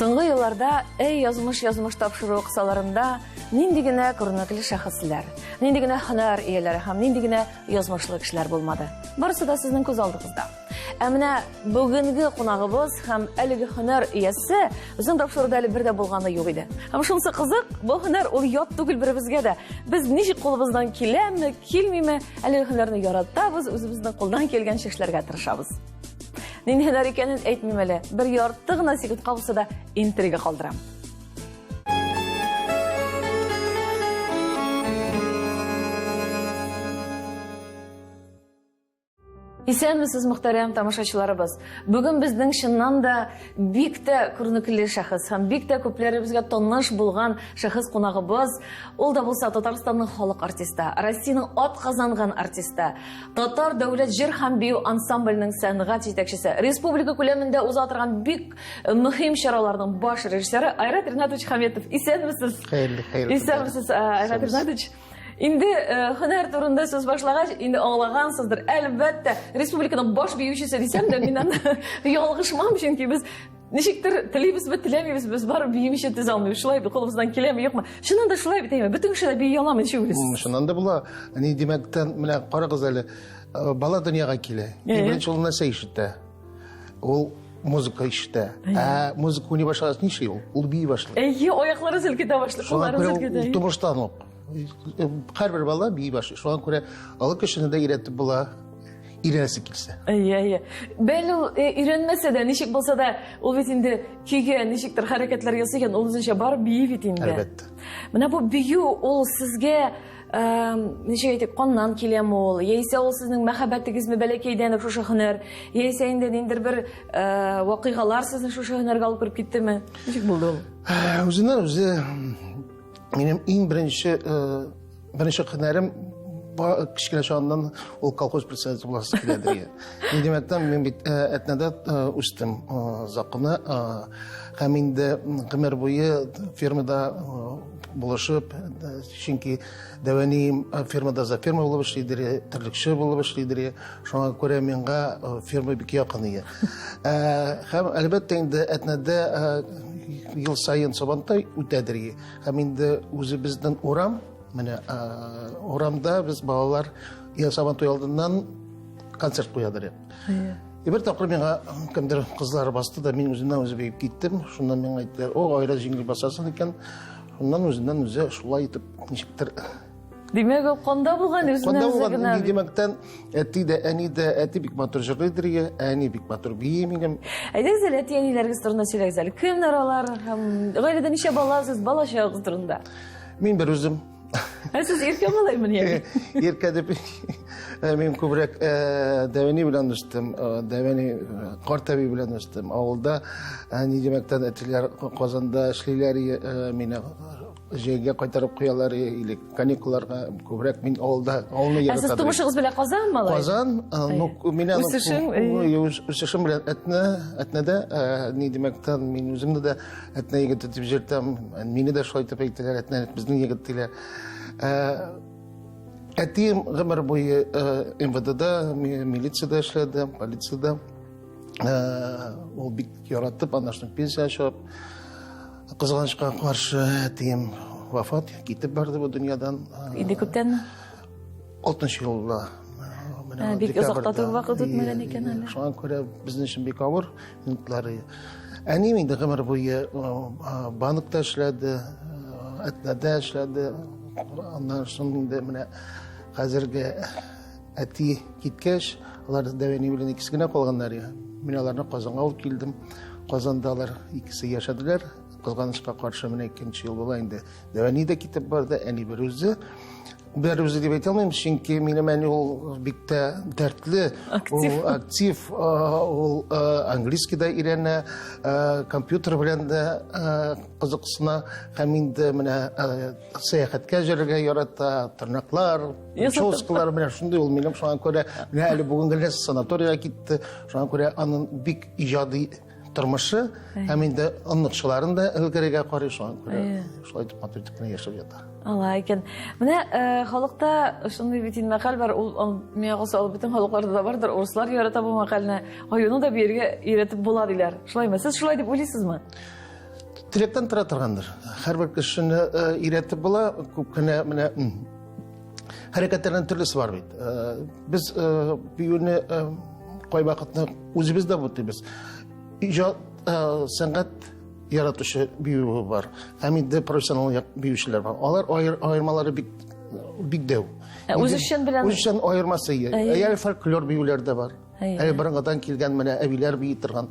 Соңгы елларда Эй, язмыш, язмыш тапшыруы кысаларында нинди генә күренекле шәхесләр, нинди генә һөнәр ияләре һәм нинди генә язмышлы кешеләр булмады. Барысы да сезнең күз алдыгызда. Ә менә бүгенге кунагыбыз һәм әлеге һөнәр иясе безнең тапшыруда әле бер дә булганы юк иде. Һәм шунысы кызык, бу һөнәр ул ят түгел беребезгә дә. Без ничек кулыбыздан киләме, килмиме, әлеге һөнәрне яратабыз, үзебезнең кулдан килгәнчә эшләргә тырышабыз. Нинди һөнәр икәнен әйтмим әле. Бер ярты гына секундка булса да интрига калдырам. Исәнмесез, мөхтәрәм тамашачыларыбыз. Бүген безнең чыннан да бик тә күренекле шәхес һәм бик тә күпләребезгә таныш булган шәхес кунагыбыз. Ул да булса Татарстанның халык артисты, Россиянең атказанган артисты, Татар дәүләт җыр һәм бию ансамбльнең сәнгать җитәкчесе, республика күләмендә уза торган бик э, мөһим чараларның баш режиссеры Айрат Ринатович Хаметов. Исәнмесез. Хәерле, хәерле. Исәнмесез, э, Айрат Ринатович. Инде э, һөнәр турында сүз башлагач, инде аңлагансыздыр. Әлбәттә, республиканың баш биючесе дисәм дә, мин аны ялгышмам, чөнки без Ничектер телибезме, теләмибез, без бары биемичә төзә алмыйбыз. Шулай бит, кулыбыздан киләме, юкмы? Чыннан да шулай бит, әйме? Бөтен кеше дә бии аламы, ничек уйлыйсыз? Чыннан да була. Ни димәктән, менә карагыз әле, э, бала дөньяга килә. Иң беренче ул нәрсә ишетә? Ул музыка ишетә. Ә музыка уйный башлагач нишли ул? Ул бии башлый. Әйе, аяклары селкетә башлый, куллары селкетә. Ул тумыштан ук. Э, һәрбер бала бии башлый. Шуңа күрә олы кешене дә өйрәтеп була. Өйрәнәсе килсә. Әйе, әйе. Бәл ул э, өйрәнмәсә дә, ничек булса да, ул бит инде көйгә ничектер хәрәкәтләр ясый икән, ул үзенчә барып бии бит инде. Әлбәттә. Менә бу бию ул сезгә э, ничек әйтик, каннан киләме ул, яисә ул сезнең мәхәббәтегезме бәләкәйдән үк шушы һөнәр, яисә инде ниндидер бер э, вакыйгалар сезне шушы һөнәргә алып кереп киттеме? Ничек булды ул? Үзеннән үзе минем иң беренче Беренче һөнәрем кечкенә чагымнан ул колхоз председателе буласы килә дигән. Ни димәктән, мин бит э, Әтнәдә э, үстем, э, Закына, һәм инде гомер буе фермада булышып, чөнки дәвәнием фермада за ферма булып эшли иде, терлекче булып эшли иде. Шуңа күрә миңа ферма бик якын иде. Һәм әлбәттә инде Әтнәдә ел саен Сабантай үтәдер. Һәм инде үзебезнең урам, менә урамда без балалар Сабантуй алдыннан концерт куядыр. И бер тапкыр миңа кемдер кызлар басты да, мин үземнән үзе биеп киттем. Шуннан миңа әйттеләр, о, Айрат җиңел басасың икән. Шуннан үзеннән үзе шулай итеп ничектер. Димәк, ул канда булган үзеннән үзе генә. Димәктән, әти дә, әни дә, әти бик матур җырлыйдыр, әни бик матур бии минем. Әйдәгез әле әти-әниләрегез турында сөйләгез әле. Кемнәр алар һәм гаиләдә ничә бала сез, бала чагыгыз турында? Мин бер үзем. Ә сез иркә малаймыни әле? Иркә дип мин күбрәк дәвәни белән үстем, дәвәни карт әби белән үстем. Авылда ни димәктән әтиләр Казанда эшлиләр, мине җәйгә кайтарып куялар или каникулларга күбрәк мин авылда авылны яратам. Ә сез тумышыгыз белән Казан малай? Казан, ну мин аны үсешем, үсешем белән Әтнә, Әтнәдә, ни димәктән мин үземне дә Әтнә егете дип йөртәм. Мине дә шулай дип әйтәләр, Әтнә безнең егет диләр. Әтием гомер буе МВДда, милициядә эшләде, полициядә. Ул бик яратып, аннан соң пенсия чыгып, Кызганычка каршы, әтием вафат, китеп барды бу дөньядан. Инде күптәнме? 6 елда. Менә бик озак та түгел вакыт үтмәгән икән әле. Шуңа күрә безнең өчен бик авыр минутлары. Әнием инде гомер буе банкта эшләде, Әтнәдә эшләде. Аннан соң инде менә хәзерге Әти киткәч, алар дәү әни белән икесе генә калганнар. Мин аларны Казанга алып килдем. Казанда алар икесе яшәделәр. Кызганычка каршы, менә икенче ел була инде. Дәү әни дә китеп барды, әни бер үзе. Бер үзе дип әйтә алмыйм, чөнки минем әни ул бик тә дәртле, ул актив, ул английский да өйрәнә, компьютер белән дә кызыксына һәм инде менә сәяхәткә йөрергә ярата, тырнаклар, прическалар менә шундый ул минем шуңа күрә менә әле бүген генә санаторийга китте. Шуңа күрә аның бик иҗади тормышы һәм инде оныкчыларын да өлгерергә карый, шуңа күрә шулай итеп матур итеп кенә яшәп ята. Алай икән. Менә э, халыкта шундый бит инде мәкаль бар, ул миңа калса ул бөтен халыкларда да бардыр, урыслар ярата бу мәкальне. Аюны да биергә өйрәтеп була диләр. Шулаймы? Сез шулай дип уйлыйсызмы? Теләктән тора торгандыр. Һәрбер кешене өйрәтеп була, күп кенә менә хәрәкәтләрнең төрлесе бар бит. Без биюне кайвакытны үзебез дә бутыйбыз. Иҗат, сәнгать яратучы бию бар. Һәм инде профессионал як биючеләр бар. Алар аермалары бик бик дәү. Үзешчән белән үзешчән аермасы. Әле фольклор биюләр дә бар. Әле борынгыдан килгән менә әбиләр бии торган.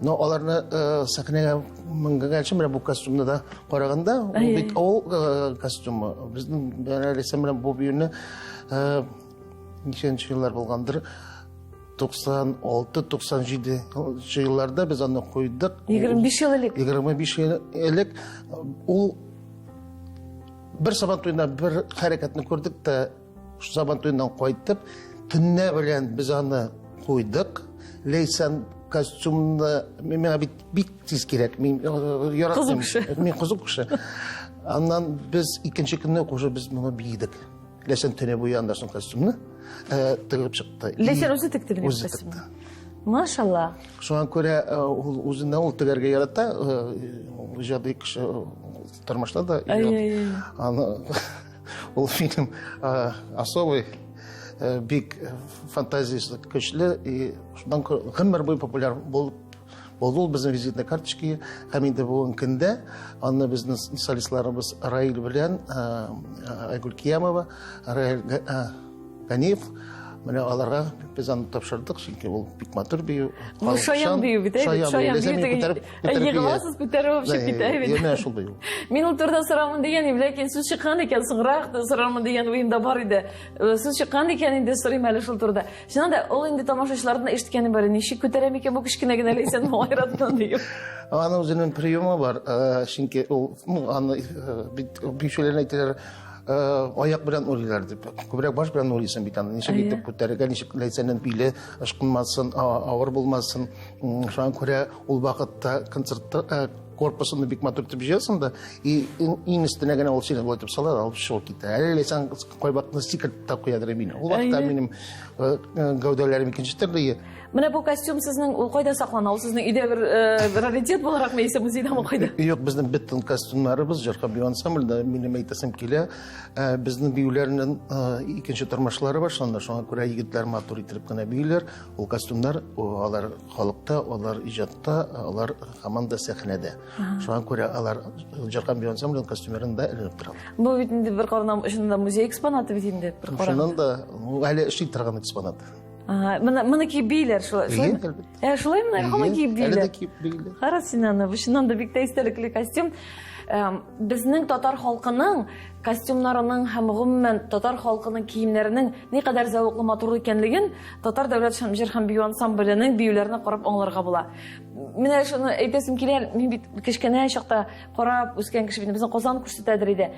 Но аларны сәхнәгә менгәнче менә бу костюмны да караганда, ул бит авыл костюмы. Безнең Ләйсән белән бу биюне ничәнче еллар булгандыр, 96-97 елларда без аны куйдык. 25 ел элек. 25 ел элек ул бер сабан туенда бер хәрәкәтне күрдек тә, Сабан туеннан кайтып, төннә белән без аны куйдык. Ләйсән костюмны миңа бит бик тиз кирәк. Мин яратмыйм. Мин кызу кеше. Аннан без икенче көнне уже без моны биедек. Ләйсән төне буе аннан соң костюмны тегеп чыкты. Ләйсән үзе текте үзе текте. Машалла. Шуңа күрә ул үзеннән ул тегәргә ярата, иҗади кеше тормышта да. Аны Ул фильм особый, бик фантазиясе көчле и шуннан гомер буе популяр булып булды ул безнең визитная карточка һәм инде бүгенге көндә аны безнең солистларыбыз Раил белән Айгөл Киямова, Раил Ганиев менә аларга без аны тапшырдык, чөнки ул бик матур бию. Бу шаян бию бит, әйе, шаян бию теге. Егыласыз, күтәреп алып чыгып китә бит. Менә шул бию. Мин ул турыда сорамын дигән идем, ләкин сүз чыккан икән, соңрак та сорармын дигән уем да бар иде. Сүз чыккан икән, инде сорыйм әле шул турыда. Чыннан да, ул инде тамашачылардан ишеткәнем бар, ничек күтәрә микән бу кечкенә генә Ләйсән Айратны диеп. Аның үзенең приемы бар, чөнки ул, аны бит биючеләр әйтәләр, аяк белән уйлыйлар дип. Күбрәк баш белән уйлыйсың бит аны. Ничек итеп күтәрергә, ничек Ләйсәннең биле ышкынмасын, авыр булмасын. Шуңа күрә ул вакытта концертта корпусны бик матур итеп җыясың да, и иң өстенә генә ул сине болай итеп сала, алып чыгып китә. Әле Ләйсән кайвакытны сикертеп тә куядыр мине. Ул вакытта минем гәүдәләрем икенче төрле. Менә бу костюм сезнең ул кайда саклана? Ул сезнең өйдә бер раритет буларак яисә музейдамы кайда? Юк, безнең бөтен костюмнарыбыз Җырка бию ансамбльдә, минем әйтәсем килә, безнең биюләрнең икенче тормышлары башланды. Шуңа күрә егетләр матур итеп кенә бииләр. Ул костюмнар, алар халыкта, алар иҗатта, алар һаман да сәхнәдә. Шуңа күрә алар Җырка бию ансамбльнең костюмнарында эленеп торалар. Бу бит инде бер караганда чыннан да музей экспонаты бит инде, бер караганда. Чыннан да, әле эшли торган экспонат. Ага, моны киеп бииләр шулай. Шулай әлбәттә. Ә, шулай моны һаман киеп бииләр. Әле дә киеп бииләр. Кара син аны, бу чыннан да бик тә истәлекле костюм. Безнең татар халкының костюмнарының һәм гомумән татар халкының киемнәренең никадәр зәвыклы матур икәнлеген Татар дәүләт җыр һәм бию ансамбленең биюләренә карап аңларга була. Менә шуны әйтәсем килә, мин бит кечкенә чакта карап үскән кеше бит, безнең Казан күрсәтәдер иде.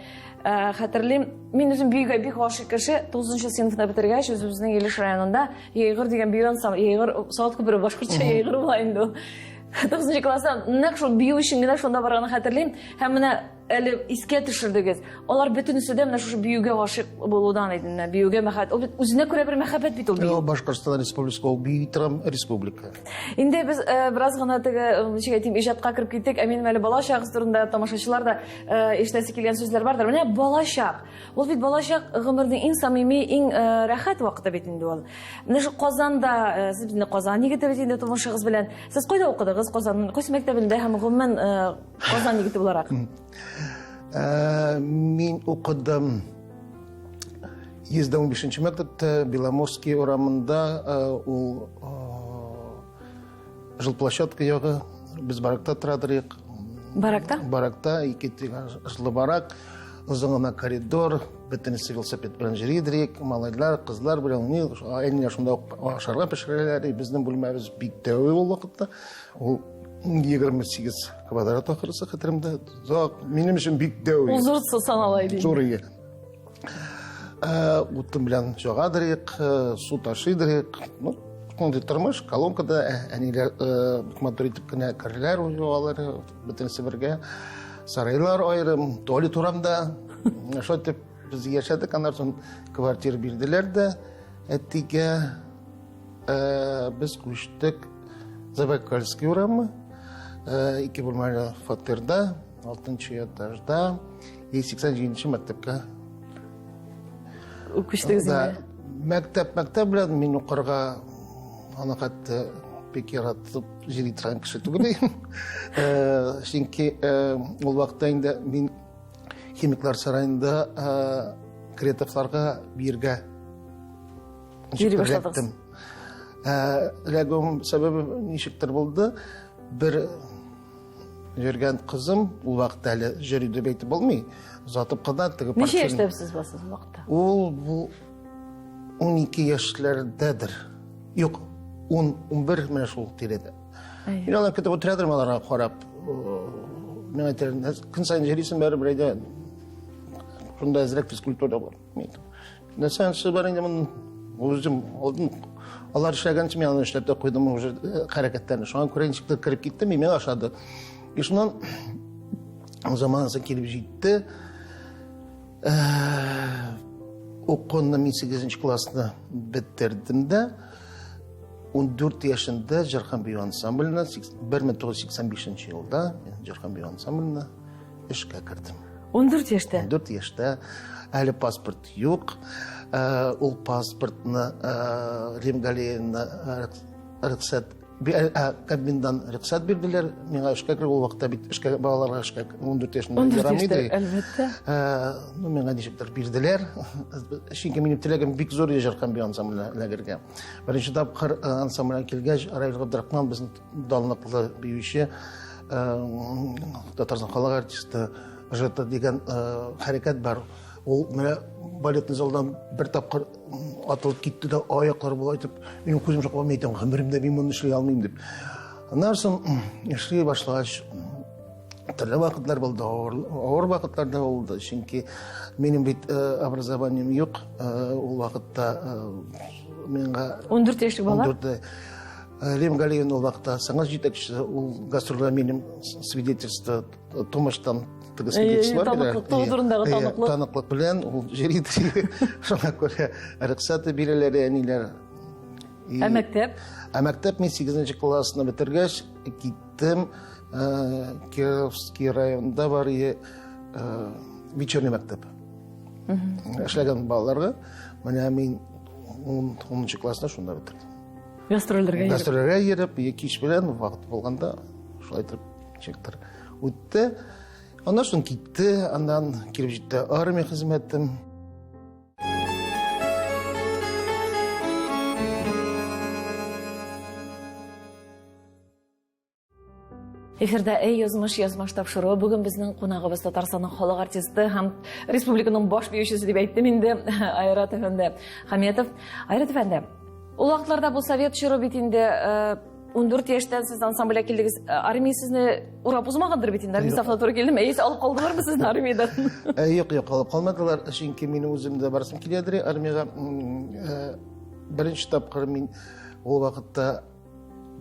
Хәтерлим, мин үзем биюгә бик гашыйк кеше, 9 сыйныфны бетергәч, үзебезнең Илеш районында Йәйгыр дигән бию ансамбль, Йәйгыр, Салават күпере башкортча Йәйгыр була инде ул. 9 класста нәкъ шул бию өчен генә шунда барганын хәтерлим. Һәм менә әле искә төшердегез. Алар бөтенесе дә менә шушы биюгә гашыйк булудан иде. Менә биюгә мәхәббәт. Ул бит үзенә күрә бер мәхәббәт бит ул бию. Башкортстан республикасы ул бии торган республика. Инде без бераз гына теге, ничек әйтим, иҗатка кереп киттек. Ә минем әле бала чагыз турында тамашачылар да ишетәсе килгән сүзләр бардыр. Менә балачак. Ул бит балачак гомернең иң самими, иң рәхәт вакыты бит инде ул. Менә шу Казанда, сез бит инде Казан егете бит инде тумышыгыз белән. Сез кайда укыдыгыз Казанның кайсы мәктәбендә һәм гомумән Казан егете буларак? Мин укыдым 115 мәктәптә, Беломорский урамында, ул жилплощадка ягы, без баракта торадырык. Баракта? Баракта, ике этажлы барак, озын гына коридор, бөтенесе велосипед белән йөридерик, малайлар, кызлар белән, әниләр шунда ук ашарга пешерәләр, безнең бүлмәбез бик дәү ул вакытта. Ул 28 квадрат ахрысы хәтеремдә. Зак, минем өчен бик дәү. Ул зур санала иде. Зур иде. Утын белән чагадырык, су ташыйдырык. Ну, шундый тормыш, колонкада әниләр бик матур итеп кенә керәләр юалар, бөтенесе бергә. Сарайлар аерым, туалет урамда. Шулай итеп без яшәдек, аннан соң квартира бирделәр дә әтигә. Без күчтек Забайкальский урамы. Ике бүлмәле фатирда, 6 этажда, 87 мәктәпкә күчтегез инде. Мәктәп, мәктәп белән мин укырга аны хәтта бик яратып җыри торган кеше түгел идем. Чөнки ул вакытта инде мин Химиклар сараенда креативларга биергә йөри башладыгыз. Эләгүем сәбәбе ничектер булды. Бер йөргән кызым, ул вакытта әле җөри дип әйтеп булмый, озатып кына теге Ничә яшьтә сез буласыз ул вакытта? Ул бу 12 яшьләрдәдер. Юк, 10, 11 менә шул тирәдә. Мин алар көтеп утырадыр аларга карап. Мин әйтәм, көн саен җөрисең бәрібер әйдә. Шунда әзрәк физкультура бар. Нәрсә ансы бар инде моның үзем алдым. Алар эшләгәнче мин аны эшләп тә куйдым уже хәрәкәтләрне. Шуңа күрә ничектер кереп киттем, миңа ошады. И шуннан заманасы килеп җитте. Укуны мин 8 классны бетердем дә, 14 яшендә җыр һәм бию ансамбленә 1985 елда мин җыр һәм бию ансамбленә эшкә кердем. 14 яшьтә? 14 яшьтә. Әле паспорт юк. Ул паспортны Рим Галиевна рөхсәт Кабминдан рөхсәт бирделәр. Миңа эшкә керергә, ул вакытта бит эшкә балаларга эшкә 14 яшендә ярамый иде. Әлбәттә. Ну, миңа ничектер бирделәр. Чөнки минем теләгем бик зур иде җыр һәм бию ансамбленә эләгергә. Беренче тапкыр ансамбльгә килгәч, Раил Габдрахман безнең данлыклы биюче, Татарстан халык артисты, ЖТ дигән хәрәкәт бар. Ул менә балетный залдан бер тапкыр атылып китте дә, аяклары болай итеп, минем күзем шакла, мин әйтәм, гомеремдә мин моны эшли алмыйм дип. Аннан соң эшли башлагач, төрле вакытлар булды, авыр, авыр вакытлар да булды. Чөнки минем бит образованием юк. Ул вакытта миңа 14 яшьлек бала. 14 Рим Галиевна ул вакытта сәнгать җитәкчесе, ул гастрольгә минем свидетельство тумыштан теге свидетельство таныклык, туу турындагы таныклык. Таныклык белән ул җыри. Шуңа күрә рөхсәт бирәләр әниләр. Ә мәктәп? Ә мәктәп мин 8 классны бетергәч киттем Кировский районында бар вечерний мәктәп. Эшләгән балаларга. Менә мин 10 классны шунда бетердем. Гастрольләргә йөреп. Гастрольләргә йөреп, кич белән вакыт булганда шулай итеп ничектер үтте. Аннан соң китте, аннан килеп җитте армия хезмәтем. Эфирда Эй язмыш язмыш тапшыруы. Бүген безнең кунагыбыз Татарстанның халык артисты һәм республиканың баш биючесе дип әйттем инде, Айрат әфәнде Хаметов. Айрат әфәнде, ул вакытларда бу совет чоры бит инде, 14 яшьтән сез ансамбльгә килдегез. Армия сезне урап узмагандыр бит инде, армия сафына туры килдеме? Яисә алып калдылармы сезне армиядән? Юк, юк, алып калмадылар, чөнки минем үзем дә барасым киләдер армиягә. Беренче тапкыр мин ул вакытта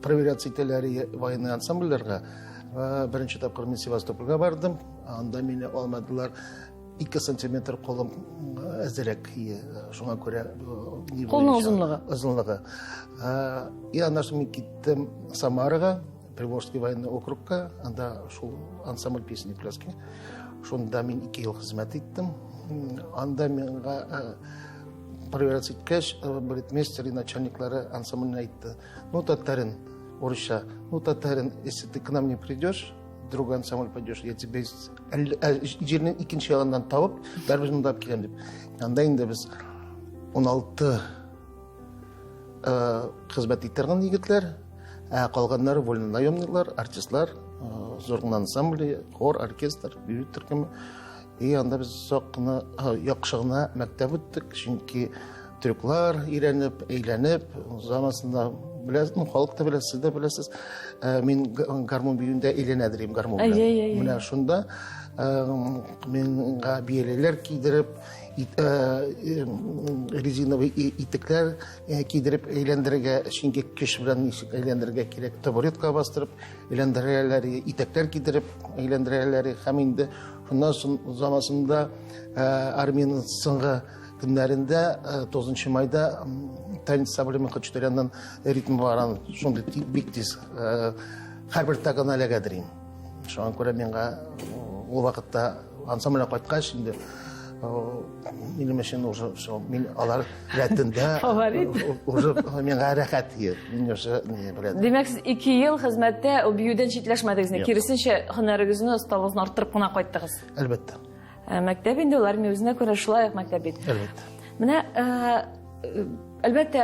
проверяться итәләр военный ансамбльләргә. Беренче тапкыр мин Севастопольгә бардым. Анда мине алмадылар. 2 сантиметр колым әзерәк, шуңа күрә Колның озынлыгы. Озынлыгы. И аннан соң мин киттем Самарага, Приволжский военный округка, анда шул ансамбль песни пляски. Шунда мин 2 ел хезмәт иттем. Анда миңа проверять иткәч, балетмейстер и начальниклары ансамбльне әйтте. Ну, татарин, урысча, ну, татарин, если ты к нам не придешь, в другой ансамбль пойдешь, я тебе җирнең икенче ягыннан табып, бәрібір монда алып киләм дип. Анда инде без 16 хезмәт итергән егетләр, ә калганнары вольнонаемныйлар, артистлар, зур гына ансамбль, хор, оркестр, бию төркеме. И анда без озак кына, яхшы гына мәктәп үттек, чөнки трюклар өйрәнеп, әйләнеп, замасында беләсез, ну, халык та белә, сез дә беләсез. Мин гармун биюендә әйләнә дирем гармун белән. Менә шунда миңа бияләйләр кидереп, резиновый итекләр кидереп әйләндерергә, чөнки көч белән ничек әйләндерергә кирәк, табуретка бастырып әйләндерәләр, итекләр кидереп әйләндерәләр. Һәм инде шуннан соң замасында армиянең соңгы көннәрендә, 9 майда танец сабля Хачатуряннан ритм бар, шундый бик тиз Һәрбер тагына эләгәдер инде. Шуңа күрә миңа ул вакытта ансамбльгә кайткач инде минем өчен уже все, мин алар рәтендә. Фаворит. Уже миңа рәхәт, мин уже не беләм. Димәк, сез 2 ел хезмәттә биюдән читләшмәдегез, киресенчә, һөнәрегезне, осталыгызны арттырып кына кайттыгыз. Әлбәттә. Мәктәп инде ул армия үзенә күрә шулай ук мәктәп бит. Әлбәттә. Менә әлбәттә,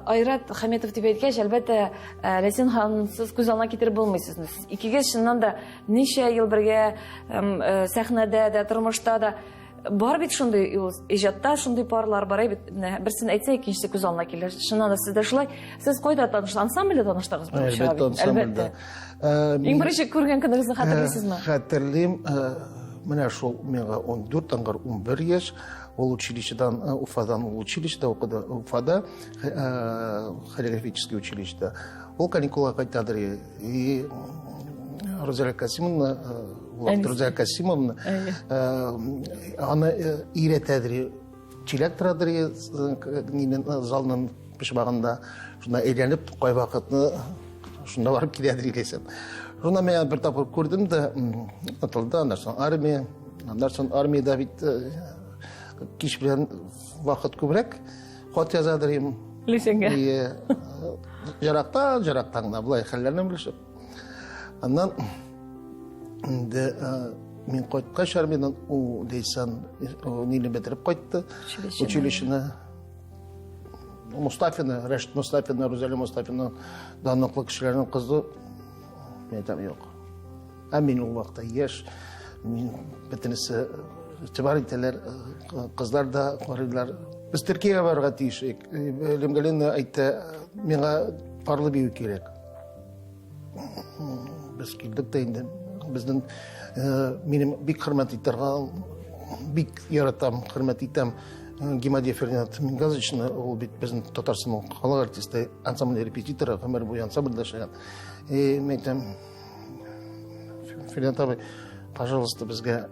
Айрат Хаметов дип әйткәч, әлбәттә, Ләйсән ханымсыз күз алдына китереп булмый сезне. Сез икегез чыннан да ничә ел бергә сәхнәдә дә, тормышта да бар бит шундый иҗатта шундый парлар бар бит. Менә берсен әйтсә, икенчесе күз алдына килә. Чыннан да сездә шулай. Сез кайда таныштыгыз? Ансамбльдә таныштыгызмы? Әлбәттә, ансамбльдә. Иң беренче күргән көнегезне хәтерлисезме? Хәтерлим. Менә шул миңа 14, аңгар 11 яшь. Ул училищедан, Уфадан ул училищеда укыды, Уфада, хореографический училищеда. Ул каникулга кайтадыр. И Розалия Касимовна, Розалия Касимовна, аны өйрәтәдер. Чиләк торадыр залның почмагында. Шунда әйләнеп, кайвакытны шунда барып киләдер иләсен. Шунда мин бер тапкыр күрдем дә, атылды, аннан соң армия, аннан соң армиядә бит кич белән вакыт күбрәк хат язадыр им. Лисенгә. Жарактан, жарактан гына болай хәлләрне белешеп. Аннан инде мин кайткач армиядән ул Ләйсән нине бетереп кайтты. Училищены. Мустафина, Рәшит Мустафина, Рузалия Мустафина данлыклы кешеләрнең кызы. Мин әйтәм, юк. Ә мин ул вакытта яшь, мин бөтенесе игътибар итәләр, кызлар да карыйлар. Без Төркиягә барырга тиеш идек. Лемгалина әйтте, миңа парлы бию кирәк. Без килдек тә инде. Безнең минем бик хөрмәт итәргә, бик яратам, хөрмәт итәм Гимадий Фердинанд Мингазовичны, ул бит безнең Татарстанның халык артисты, ансамбль репетиторы, гомер буе ансамбльдә эшләгән. И мин әйтәм, Фердинанд абый, пожалуйста, безгә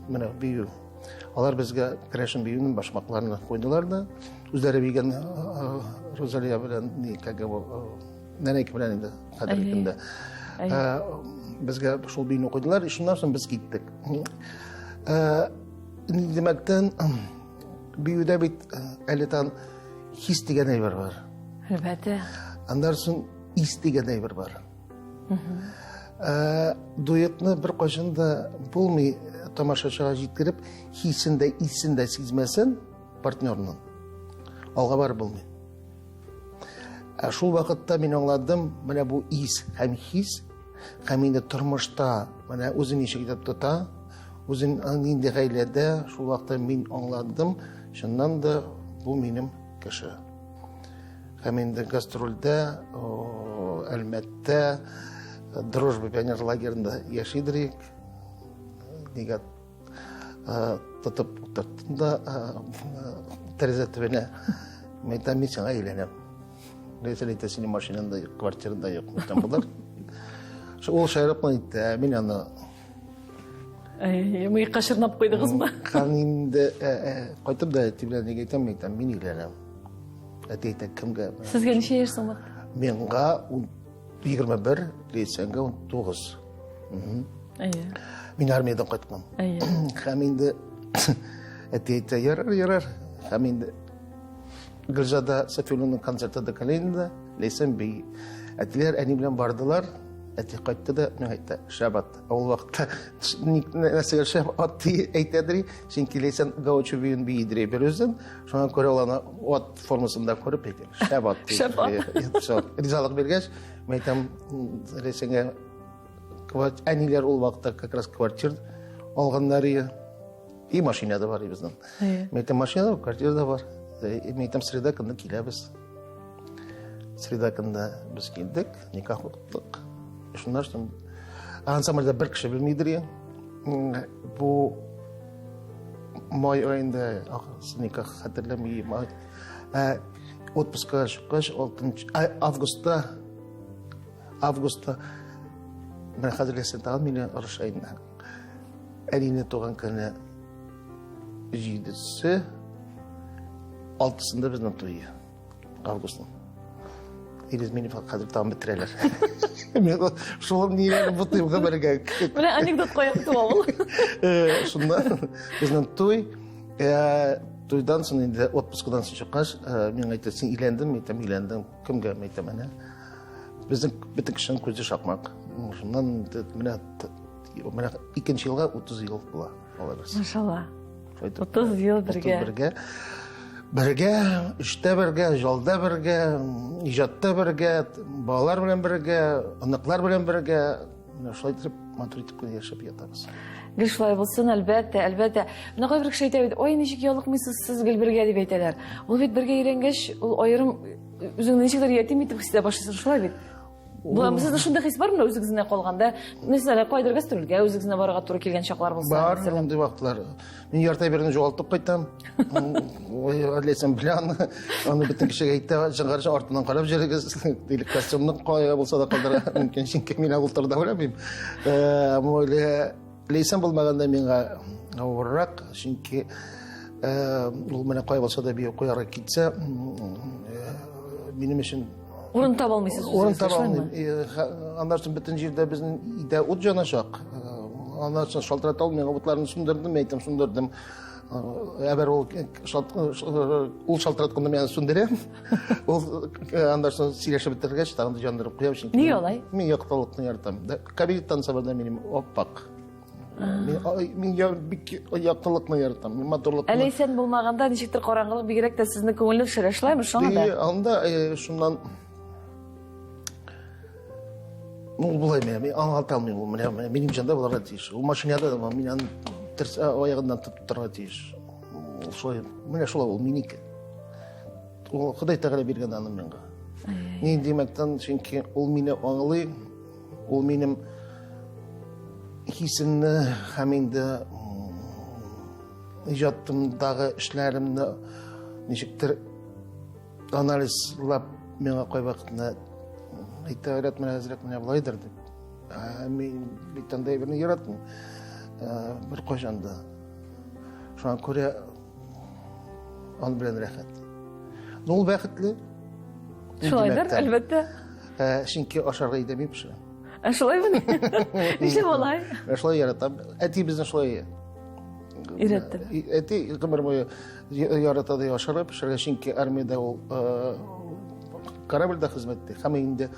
менә бию. Алар безгә керәшен биюенең башмакларны куйдылар да, үзләре бигән Розалия белән ни, как его, Нәнәйке белән инде хәзерге көндә. Безгә шул биюне куйдылар, шуннан соң без киттек. Димәктән, биюдә бит әле тан хис дигән әйбер бар. Әлбәттә. Аннан соң ис дигән әйбер бар. Дуэтны бер кайчан да булмый тамашачыга җиткереп, хисен дә, исен дә сизмәсен партнерның. Алга барып булмый. Ә шул вакытта мин аңладым, менә бу ис һәм хис, һәм инде тормышта менә үзен ничек итеп тота, үзен нинди гаиләдә, шул вакытта мин аңладым, чыннан да бу минем кеше. Һәм инде гастрольдә, Әлмәттә, Дружба пионер лагерында яшидер идек. Нигә тотып утырттым да тәрәзә төбенә. Мин әйтәм, мин сиңа әйләнәм. Ләйсән әйтә, синең машинаң да юк, квартираң да юк. Мин әйтәм, булыр. Ул шаярып кына әйтте, ә мин аны Мыекка чорнап куйдыгызмы? Һәм инде кайтып да әти белән нигә әйтәм, мин әйтәм, мин өйләнәм. Әти әйтә, кемгә? Сезгә ничә яшь соң вакытта? Миңа 21, Ләйсәнгә 19. Әйе. Мин армиядән кайткан. Әйе. Һәм инде әти әйтә, ярар, ярар. Һәм инде Гөлзада Сафиуллинаның концерты да Калининда, Ләйсән бей. Әтиләр әни белән бардылар. Әти кайтты да миңа әйтте, шәп ат. Ул вакытта нәрсәгә шәп ат әйтәдер, чөнки Ләйсән гаучо биюен биидер бер үзен. Шуңа күрә ул аны ат формасында күреп әйтә, шәп ат. Шәп ат. Ризалык биргәч, мин әйтәм, Ләйсәнгә әниләр ул вакытта как раз квартир алганнар иде. И машина да бар безнең. Мин әйтәм, машина да бар, квартира да бар. Мин әйтәм, среда көнне киләбез. Среда көнне без килдек, никах укыттык. Шуннан соң ансамбльдә бер кеше белмидер. Бу май аенда никах хәтерләми. Отпускка чыккач, августта августта менә хәзер Ләйсән тагын мине орыша инде. Әнине туган көне 7-се, 6-сында безнең туй. Августның. Ирез мине хәзер тагын бетерәләр. Мин шул ниләрне бутыйм гомергә. Менә анекдот каян туа ул. Шуннан безнең туй, туйдан соң инде отпускадан соң чыккач, миңа әйтә, син өйләндеңме? Әйтәм, өйләндем. Кемгә? Әйтәм, әнә. Безнең бөтен кешенең күзе шакмак. Шуннан менә менә икенче елга 30 ел була. Алла бирсә. Машалла. 30 ел бергә. 30 бергә. Бергә, эштә бергә, җалда бергә, иҗатта бергә, балалар белән бергә, оныклар белән бергә. Менә шулай итеп, матур итеп кенә яшәп ятабыз. Гел шулай булсын, әлбәттә, әлбәттә. Менә кайбер кеше әйтә бит, ой, ничек ялыкмыйсыз сез гел бергә дип әйтәләр. Ул бит бергә өйрәнгәч, ул аерым үзеңне ничектер ятим итеп хис итә башлыйсың, шулай бит? Була, сездә шундый хис бармы үзегезнә калганда? Мәсәлән, кайдыр гастрольгә үзегезнә барырга туры килгән чаклар булса. Бар, андый вакытлар. Мин ярты әйберне югалтып кайтам. Ой, Ләйсән белә аны. Аны бөтен кешегә әйтә, чыгарчы артыннан карап йөрегез. Или костюмны кая булса да калдыра мөмкин, чөнки мин ул турыда уйламыйм. Ләйсән булмаганда миңа авыррак, чөнки ул менә кая булса да бию куярга китсә, минем өчен урын таба алмыйсыз. Урын таба алмыйм. Аннан соң бөтен җирдә безнең өйдә ут яначак. Аннан соң шалтырата алмыйм, утларны сүндердем, әйтәм, сүндердем. Әгәр ул ул шалтыратканда мин аны сүндерәм. Ул аннан соң сөйләшеп бетергәч, тагын да яндырып куям, чөнки Нигә алай? Мин яктылыкны яратам. Кабинеттан сабада минем аппак. Мин бик яктылыкны яратам, мин матурлыкны. Әле исән булмаганда ничектер караңгылык бигрәк тә сезне күңелне төшерә, шулаймы? Шуңа да. Анда шуннан Ну, болай менә, мин аңлата алмыйм ул менә, минем җанда булырга тиеш. Ул машинада да мин аны терс аягыннан тотып торырга тиеш. Ул шулай, менә шулай ул минеке. Ул Ходай Тәгалә биргән аны миңа. Ни димәктән, чөнки ул мине аңлый, ул минем хисемне һәм инде иҗатымдагы эшләремне ничектер анализлап миңа кайвакытны әйтә, Айрат, менә әзрәк менә болайдыр дип. Ә мин бит андай берне яратмыйм. Бер кайчан да. Шуңа күрә аның белән рәхәт. Ну, ул бәхетле. Шулайдыр, әлбәттә. Чөнки ашарга өйдә мин пешерәм. Ә шулаймы? Нишләп алай? Ә шулай яратам. Әти безне шулай өйрәтте. Әти гомер буе ярата ди ашарга пешерергә, чөнки армиядә ул корабльдә хезмәт итте. Һәм инде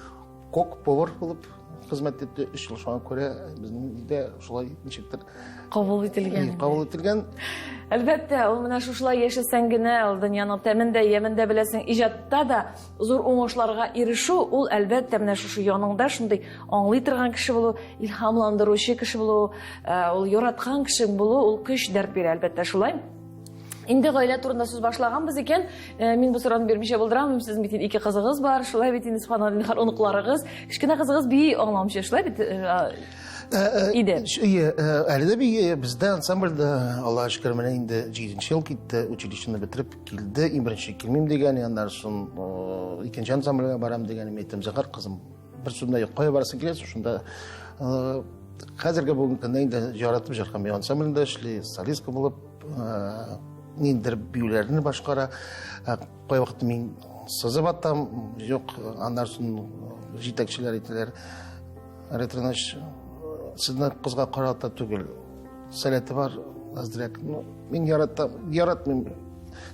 кок повар булып хезмәт итте 3 ел. Шуңа күрә безнең өйдә шулай ничектер кабул ителгән. Кабул ителгән. Әлбәттә, ул менә шушылай яшәсәң генә, ул дөньяның тәмен дә, ямен дә беләсең, иҗатта да зур уңышларга ирешү, ул әлбәттә менә шушы яныңда шундый аңлый торган кеше булу, илһамландыручы кеше булу, ул яраткан кеше булу, ул көч, дәрт бирә, әлбәттә, шулай. Инде гаилә турында сүз башлаганбыз икән, мин бу сорауны бирмичә булдыра алмыйм. Сезнең бит инде ике кызыгыз бар, шулай бит инде, субханаллаһ, оныкларыгыз. Кечкенә кызыгыз бии аңламыйча, шулай бит иде. Ие, әле дә бии, бездә ансамбльдә, Аллаһка шөкер, менә инде 7 ел китте, училищены бетереп килде. Иң беренче килмим дигән, аннан соң икенче ансамбльгә барам дигән, мин әйттем, Зәһәр кызым, бер сүздә юк, кая барасың киләсең, шунда хәзерге бүгенге көндә инде яратып җыркан бию ансамблендә эшли, солистка булып, ниндидер биюләрне башкара. Кайвакыт мин сызып атам, юк, аннан соң җитәкчеләр әйтәләр, Ретронович, сезне кызга карата түгел, сәләте бар, әзрәк. Ну, мин яратам, яратмыйм.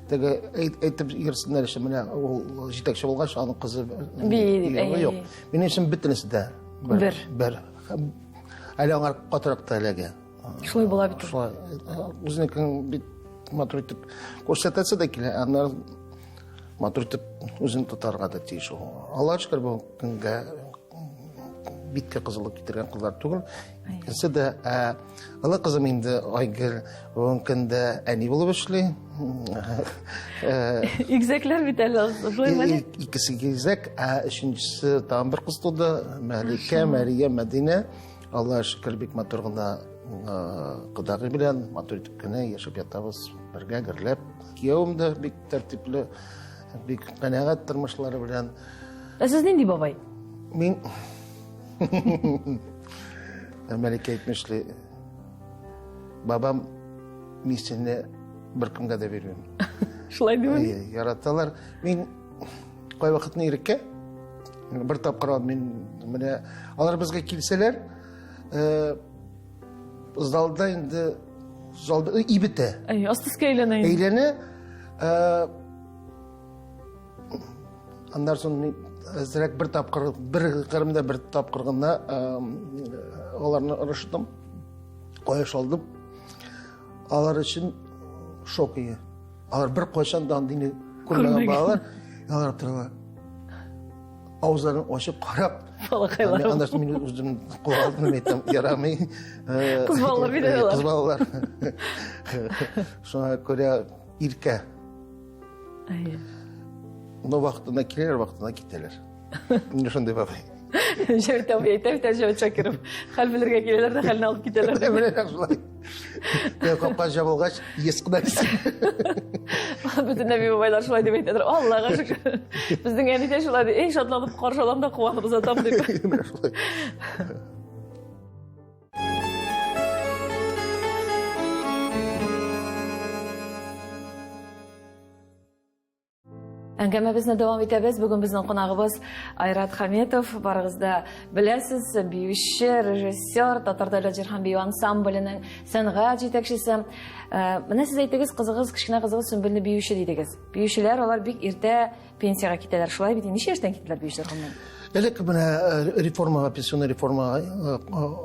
Теге әйтеп йөрсеннәр өчен, менә ул җитәкче булгач, аның кызы бии. Юк. Минем өчен бөтенесе дә бер. Бер. Әле аңар катырак та эләгә. Шулай була бит. Шулай. Үзенекен бит матур итеп күрсәтәсе дә килә, аннары матур итеп үзен тотарга да тиеш ул. Аллаһка шөкер, бу көнгә биткә кызыллык китергән кызлар түгел. Икенче дә, олы кызым инде Айгөл бүгенге көндә әни булып эшли. Игезәкләр бит әле, шулаймы әле? Икесе игезәк, ә өченчесе тагын бер кыз туды. Мәликә, Мәрия, Мәдинә. Аллаһка шөкер, бик матур гына кодагый белән матур итеп кенә яшәп ятабыз, бергә гөрләп. Киявем дә бик тәртипле, бик канәгать тормышлары белән. Ә сез нинди бабай? Мин Мәликә әйтмешли, бабам мин сине беркемгә дә бирмим. Шулай димени? Яраталар. Мин кайвакытны иреккә. Бер тапкыр мин менә алар безгә килсәләр, залда инде залда и бетә. Әй, асты өскә әйләнә. Әйләнә. Аннан соң мин әзрәк бер тапкыр, бер кырымда бер тапкыр гына аларны орыштым. Кая алдым. Алар өчен шок ие. Алар бер кайчан да андыйны күрмәгән балалар. Алар торалар. Авызларын ачып карап. Балакайлар. Аннан соң мин үзем кул алдым, әйтәм, ярамый. Кыз балалар бит алар. Кыз балалар. Шуңа күрә иркә. Әйе. Но вакытында киләләр, вакытында китәләр. Менә шундый бабай. Җәвит абый әйтә бит, Җәвит Шакиров. Хәл белергә киләләр дә хәлне алып китәләр. Менә шулай. Капка җабылгач, ес кына дисең. Бөтен әби бабайлар шулай дип әйтәләр. Аллага шөкер. Безнең әни дә шулай ди. Эй, шатланып каршы алам да куанып озатам дип. Менә шулай. Әңгәмәбезне дәвам итәбез. Бүген безнең кунагыбыз Айрат Хаметов. Барыгыз да беләсез, биюче, режиссер, Татар дәүләт җыр һәм бию ансамбленең сәнгать җитәкчесе. Менә сез әйтегез, кызыгыз, кечкенә кызыгыз Сөмбелне биюче дидегез. Биючеләр алар бик иртә пенсиягә китәләр. Шулай бит? Ничә яшьтән киттеләр биючеләр гомумән? Элек менә реформага, пенсионный реформага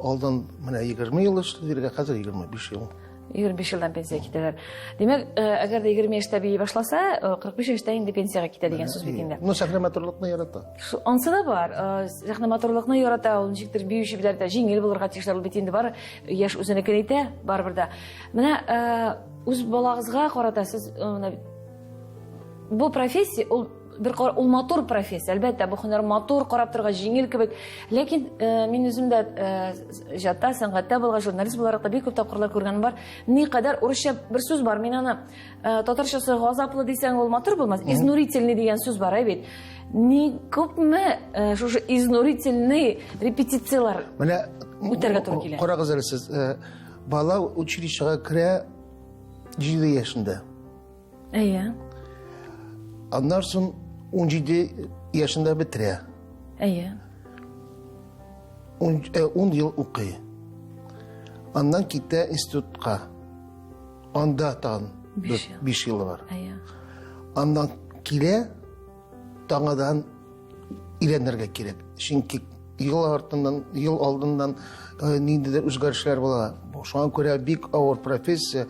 алдан менә 20 ел эшләде, хәзер 25 ел. 25 елдан пенсиягә китәләр. Димәк, әгәр дә 20 яшьтә бии башласа, 45 яшьтә инде пенсиягә китә дигән сүз бит инде. Ну, сәхнә матурлыкны ярата. Ансы да бар. Сәхнә матурлыкны ярата, ул ничектер биюче белән дә җиңел булырга тиешләр, ул бит инде бар яшь үзенекен итә, барыбер дә. Менә үз балагызга карата сез менә бу профессия ул бер ул матур профессия, әлбәттә, бу һөнәр матур, карап торырга җиңел кебек. Ләкин мин үзем дә иҗатта, сәнгатьтә булган журналист буларак та бик күп тапкырлар күргәнем бар. Никадәр урысча бер сүз бар, мин аны татарчасы газаплы дисәң, ул матур булмас. Изнурительный дигән сүз бар, әй бит. Ни күпме шушы изнурительный репетицияләр менә үтәргә туры килә. Карагыз әле сез, бала училищега керә 7 яшендә. Әйе. Аннан соң 17 яшендә бетерә. Әйе. 10 ел укый. Аннан китә институтка. Анда тагын 5 елы бар. Әйе. Аннан килә, таңадан өйрәнергә кирәк. Чөнки ел артыннан, ел алдыннан ниндидер үзгәрешләр була. Шуңа күрә бик авыр профессия,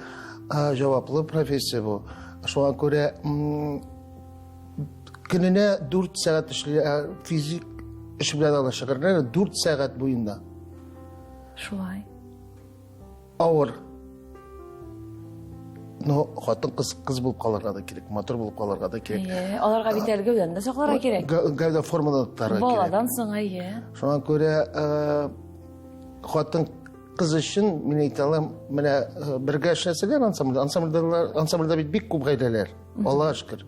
җаваплы профессия бу. Шуңа күрә көненә 4 сәгать эшли, физик эш белән алар шөгыльләнә 4 сәгать буенда. Шулай. Авыр. Но хатын-кыз кыз булып калырга да кирәк, матур булып калырга да кирәк. Әйе, аларга бит әле гәүдәне дә сакларга кирәк. Гәүдә формада тотарга кирәк. Баладан соң, әйе. Шуңа күрә хатын кыз өчен мин әйтә алам, менә бергә эшләсәләр ансамбльдә, ансамбльдә бит бик күп гаиләләр. Аллага шөкер.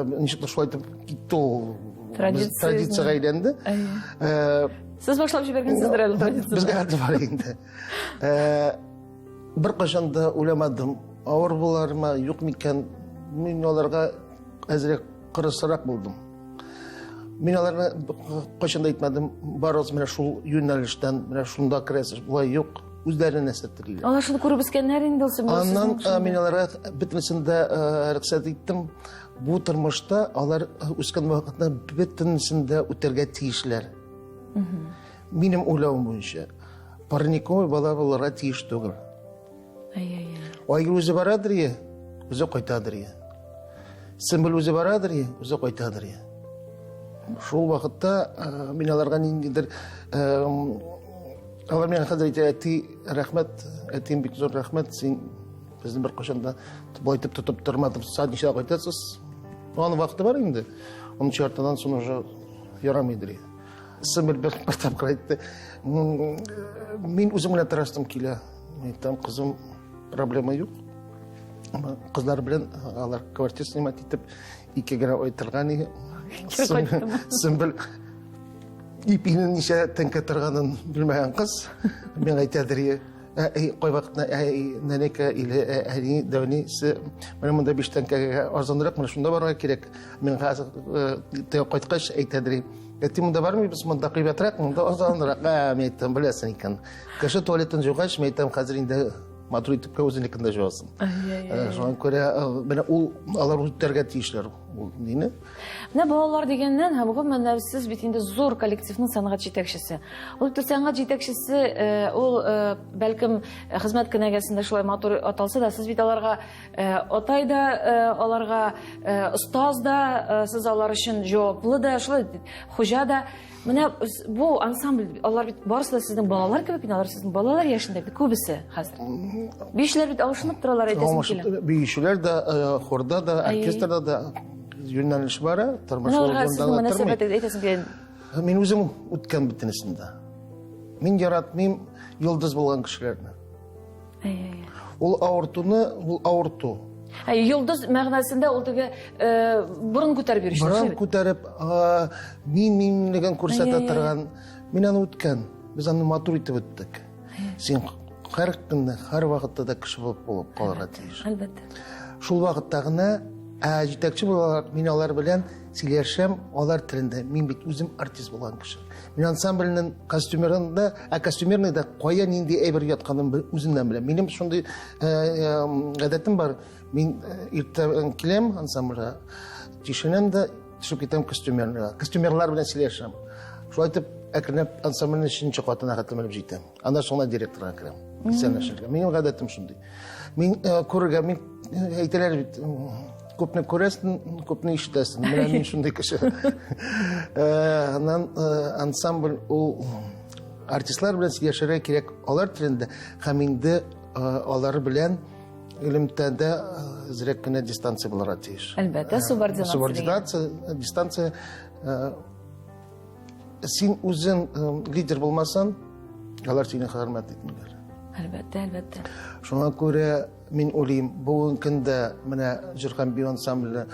Ничек тә шулай итеп китте ул. Традициягә әйләнде. Сез башлап җибәргәнсездер әле традицияне. Безгә хәтле бар инде. Бер кайчан да уйламадым, авыр булармы, юк микән. Мин аларга әзрәк кырысрак булдым. Мин аларны кайчан да әйтмәдем, барыгыз менә шул юнәлештән, менә шунда керәсез, болай юк. Үзләре нәрсә телиләр. Алар шуны күреп үскәннәр инде ул. Аннан мин аларга бөтенесен дә рөхсәт иттем. Бу тормышта алар үскән вакытта бөтенесен дә үтәргә тиешләр. Минем уйлавым буенча, парниковый бала булырга тиеш түгел. Айгөл үзе барадыр е, үзе кайтадыр е. Сымбыл үзе барадыр е, үзе кайтадыр е. Шул вакытта мин аларга ниндидер алар миңа хәзер әйтә, әти, рәхмәт, әтием бик зур рәхмәт, син безне бер кайчан да болай итеп тотып тормадың, сәгать ничәдә кайтасыз? Аның вакыты бар инде. Унынчы яртыдан соң уже ярамыйдыр. Сымбыл бер тапкыр әйтте, мин үзем белән торасым килә. Мин әйтәм, кызым, проблема юк. Кызлар белән алар квартира снимать итеп, ике генә ай торган иде. Сымбыл ипинең ничә тәңкә торганын белмәгән кыз миңа әйтәдер, кай вакытта нәнәкә или әни дәүнисе менә монда 5 тәңкәгә арзанрак, менә шунда барырга кирәк. Мин хәзер кайткач әйтәдер, Әти, монда бармыйбыз, монда кыйбатрак, монда арзанрак. Ә, мин әйттем, беләсең икән. Кеше туалетын жугач, мин әйтәм, хәзер инде матур итеп үзенекен дә жуасың. Шуңа күрә менә ул алар үтәргә тиешләр ул мине. Менә балалар дигәннән һәм гомумән сез бит инде зур коллективның сәнгать җитәкчесе. Ул бит сәнгать җитәкчесе, ул бәлкем хезмәт кенәгәсендә шулай матур аталса да, сез бит аларга атай да, аларга остаз да, сез алар өчен җаваплы да, шулай хуҗа да. Менә бу ансамбль, алар бит барысы да сезнең балалар кебек, алар сезнең балалар яшендә бит күбесе хәзер. Биючеләр бит алышынып торалар, әйтәсем килә. Биючеләр дә, хорда да, оркестрда да юнәлеш бар, тормыш юлында да әйтәсем килә. Мин үзем үткән бөтенесендә. Мин яратмыйм йолдыз булган кешеләрне. Ул авыртуны, ул авырту. Ә йолдыз мәгънәсендә ул теге борын күтәреп йөрүче. Борын күтәреп, мин минлеген күрсәтә торган. Мин аны үткән. Без аны матур итеп үттек. Син һәр көнне, һәр вакытта да кеше булып булып калырга тиеш. Әлбәттә. Шул вакытта гына, ә җитәкче буларак мин алар белән сөйләшәм, алар телендә. Мин бит үзем артист булган кеше. Мин ансамбльнең костюмерында, ә костюмерныйда кая нинди әйбер ятканын үземнән беләм. Минем шундый гадәтем бар. Мин иртән киләм ансамбльгә, тишенәм дә төшеп китәм костюмерныйга. Костюмерлар белән сөйләшәм. Шулай итеп, әкренләп ансамбльнең өченче катына хәтле менеп җитәм. Аннан соң директорга керәм. Исәнләшергә. Минем гадәтем шундый. Мин күрергә, мин әйтәләр бит, күпне күрәсең, күпне ишетәсең. Менә мин шундый кеше. Аннан ансамбль ул артистлар белән сөйләшергә кирәк алар телендә һәм инде алар белән элемтәдә әзрәк кенә дистанция булырга тиеш. Әлбәттә, субординация. Субординация, дистанция. Син үзең лидер булмасаң, алар сине хөрмәт итмиләр. Әлбәттә, әлбәттә. Шуңа күрә мин уйлыйм, бүгенге көндә менә җыр һәм бию ансамбле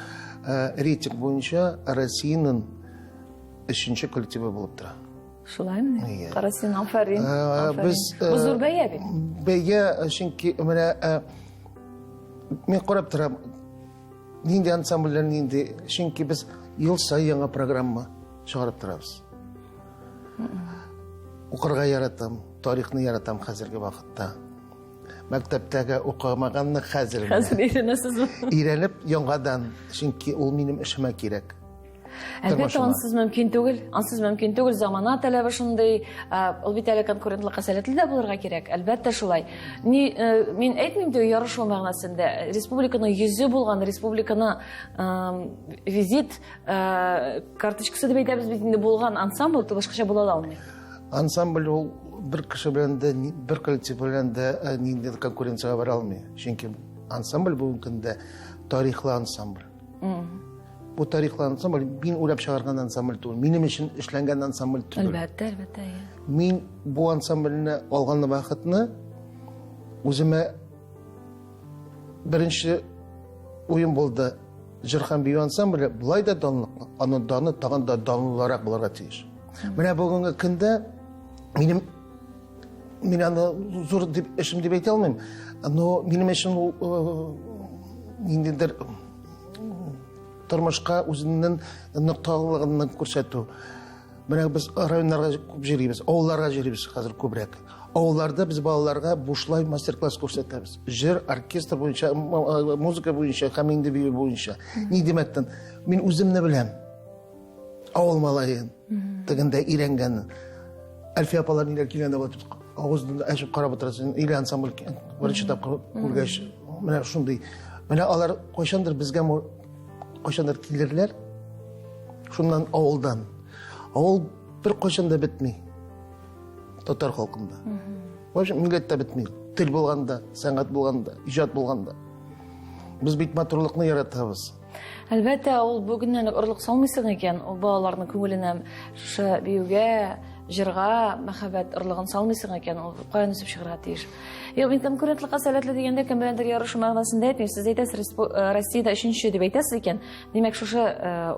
рейтинг буенча Россиянең өченче коллективы булып тора. Шулаймы? Кара син, афәрин. Без бу зур бәя бит. Бәя, чөнки менә мин карап торам, нинди ансамбльләр нинди, чөнки без ел саен яңа программа чыгарып торабыз. Укырга яратам, тарихны яратам хәзерге вакытта. Мәктәптәге укымаганны хәзер. Хәзер өйрәнәсезме? Өйрәнеп яңадан, чөнки ул минем эшемә кирәк. Әлбәттә, ансыз мөмкин түгел. Ансыз мөмкин түгел. Замана таләбе шундый. Ул бит әле конкурентлыкка сәләтле дә булырга кирәк. Әлбәттә, шулай. Ни, мин әйтмим дә ярышу мәгънәсендә. Республиканың йөзе булган, республиканы визит карточкасы дип әйтәбез бит инде булган ансамбль башкача була да алмый. Ансамбль ул бер кеше белән дә, бер коллектив белән дә нинди конкуренциягә бара алмый. Чөнки ансамбль бүгенге көндә тарихлы ансамбль. Бу тарихлы ансамбль мин уйлап чыгарган ансамбль түгел, минем өчен эшләнгән ансамбль түгел. Әлбәттә, әлбәттә. Мин бу ансамбльне алган вакытны үземә беренче уем булды. Җыр һәм бию ансамбле болай да данлыклы, аның даны тагын да данлырак булырга тиеш. Менә бүгенге көндә минем мин аны зур дип эшем дип әйтә алмыйм, но минем өчен ул ниндидер тормышка үзенең нокталыгын күрсәтү. Менә без районнарга күп йөрибез, авылларга йөрибез хәзер күбрәк. Авылларда без балаларга бушлай мастер-класс күрсәтәбез. Җыр, оркестр буенча, музыка буенча һәм инде бию буенча. Ни димәктән, мин үземне беләм. Авыл малаен, тегендә өйрәнгән. Әлфия апалар ниләр килгәндә вот авызын ачып карап утырасың. Или ансамбль беренче тапкыр күргәч, менә шундый. Менә алар кайчандыр безгә кайчандыр килерләр. Шуннан авылдан. Авыл бер кайчан да бетми. Татар халкында. В общем, милләт тә бетми. Тел булганда, сәнгать булганда, иҗат булганда. Без бит матурлыкны яратабыз. Әлбәттә, ул бүгеннән үк орлык салмыйсың икән, ул балаларның күңеленә шушы биюгә, җырга мәхәббәт орлыгын салмыйсың икән, ул каян үсеп чыгарга тиеш? Юк, мин конкурентлыкка сәләтле дигәндә кем беләндер ярышу мәгънәсендә әйтмим. Сез әйтәсез, Россиядә өченче дип әйтәсез икән, димәк, шушы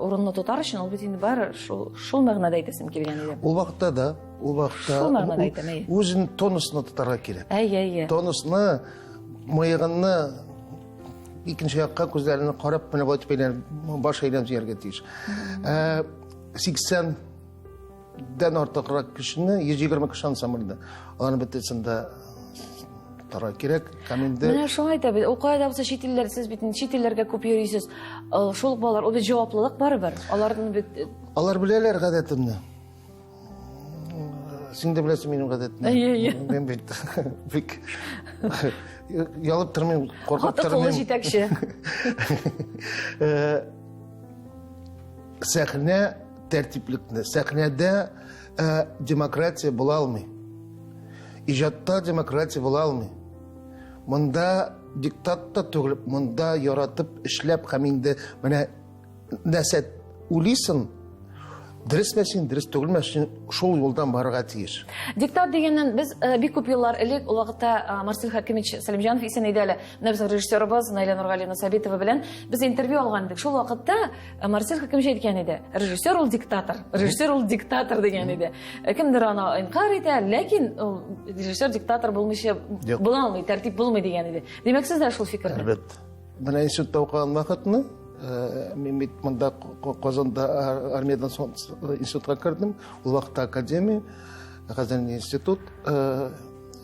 урынны тотар өчен ул бит инде бары шул, шул мәгънәдә әйтәсем килгән иде. Ул вакытта да, ул вакытта шул мәгънәдә әйтәм, әйе. Үзен тонусны тотарга кирәк. Әйе, әйе. Тонусны, мыегынны икенче якка күзләрен карап, менә болай әйләнеп, баш әйләнеп җыярга тиеш. 80 дән артыграк кешене, 120 кеше ансамбльдә. Аларның бөтенесен дә тора кирәк. Һәм инде Менә шуңа әйтә бит, ул кая да булса чит илләр, сез бит чит илләргә күп йөрисез. Шул ук балалар, ул бит җаваплылык барыбер. Аларның бит Алар беләләр гадәтемне. Син дә беләсең минем гадәтне. Әйе, әйе. Мин бит бик ялып тормыйм, куркып каты куллы тормыйм. җитәкче. Сәхнә тәртиплекне, сәхнәдә демократия була алмый. Иҗатта демократия була алмый. Монда диктат та түгел, монда яратып эшләп һәм инде менә нәрсә уйлыйсың, дөресме син, дөрес түгелме син, шул юлдан барырга тиеш. Диктат дигәннән без бик күп еллар элек, ул вакытта Марсель Хакимович Сәлимҗанов исән иде әле. Менә безнең режиссерыбыз Наилә Нургалиевна Сабитова белән без интервью алган идек. Шул вакытта Марсель Хакимович әйткән иде: режиссер ул диктатор, режиссер ул диктатор дигән иде. Кемдер аны инкар итә, ләкин ул режиссер диктатор булмыйча була алмый, тәртип булмый дигән иде. Димәк, сез дә шул фикердә? Әлбәттә. Менә институтта укыган вакытны, мин бит монда Казанда армиядән соң институтка кердем. Ул вакытта академия, хәзер институт,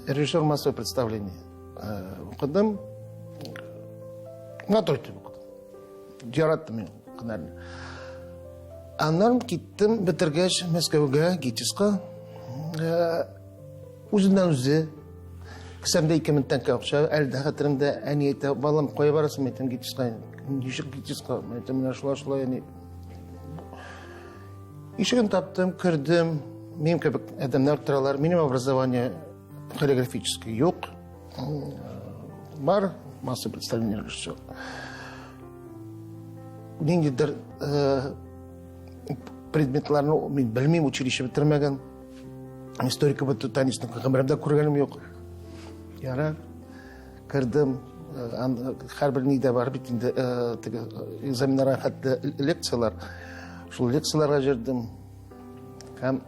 режиссер массового представления укыдым. Матур итеп укыдым. Яраттым мин һөнәрне. Аннан киттем, бетергәч Мәскәүгә, ГИТИСка. Үзеннән үзе кесәмдә 2000 тәңкә акча, әле дә хәтеремдә, әни әйтә, балам, кая барасың, әйтәм, ГИТИСка. Ничек ГИТИСка? Әйтәм, менә шулай, шулай, әни. Ишеген таптым, кердем. Минем кебек адәмнәр торалар. Минем образование хореографический юк. Бар, масса представлений режиссер. Ниндидер предметларны мин белмим, училище бетермәгән. Историка бетү танисны гомеремдә күргәнем юк. Яра, кердем. Һәрбер нидә бар бит инде, теге экзаменнарга хәтле лекцияләр. Шул лекцияләргә җырдым. Һәм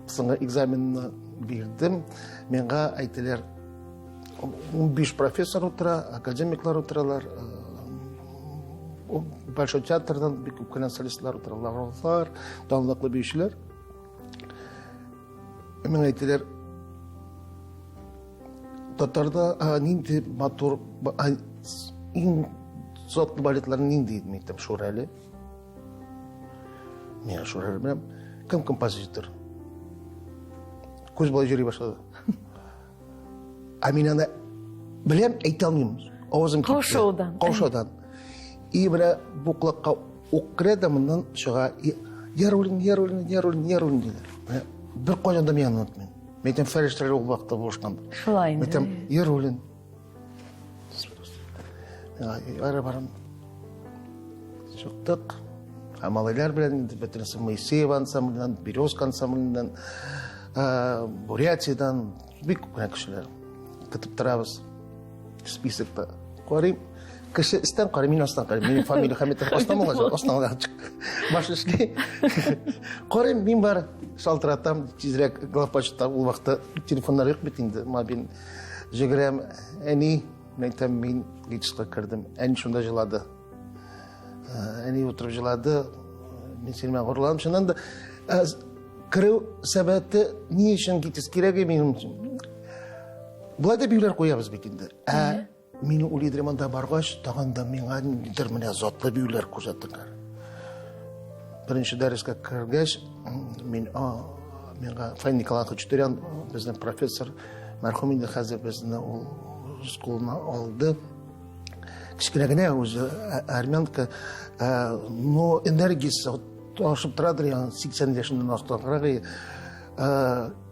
соңгы экзаменны бирдем. Миңа әйтәләр, 15 профессор утыра, академиклар утыралар. Большой театрдан бик күп кенә солистлар утыра, лавровлар, данлыклы биючеләр. Миңа әйтәләр, татарда нинди матур, иң затлы балетлар нинди, мин әйтәм, Шүрәле. Мин Шүрәле беләм. Кем композитор? Күз болай йөри башлады. Ә мин аны беләм, әйтә алмыйм. Авызым кипте. Каушаудан. Каушаудан. И менә бу колакка ук керә дә моннан чыга. Яруллин, Яруллин, Яруллин, Яруллин диде. Менә бер кайчан да мин аны онытмыйм. Мин әйтәм, фәрештәләр ул вакытта булышкан. Шулай инде. Мин әйтәм, Яруллин. Ара барам. Чыктык. Ә малайлар белән инде бөтенесе Моисеева ансамбленнән, Березка ансамбленнән, Бурятиядан бик күп кенә кешеләр. Көтеп торабыз. Списокта карыйм. Кеше өстән карый, мин астан карыйм. Минем фамилия Хәмитов астан булгач, астан гына баш эшли. Карыйм, мин бар, шалтыратам, тизрәк главпочта ул вакытта телефоннар юк бит инде, мобиль. Җөгерәм, әни, мин әйтәм, мин ГИТИСка кердем. Әни шунда җылады. Әни утырып җылады. Мин синең белән горурланам. Чыннан да, керү сәбәте ни өчен ГИТИС кирәк минем өчен? Болай да биюләр куябыз бит инде. Ә мин уйлыйм, монда баргач, тагын да миңа ниндидер менә затлы биюләр күрсәттеләр. Беренче дәрескә кергәч, мин, миңа Фән Николай Хачатурян, безнең профессор, мәрхүм инде хәзер безне ул үз кулына алды. Кечкенә генә үзе армянка, но энергиясе ташып торадыр, ягъни 80 яшеннән артыграк.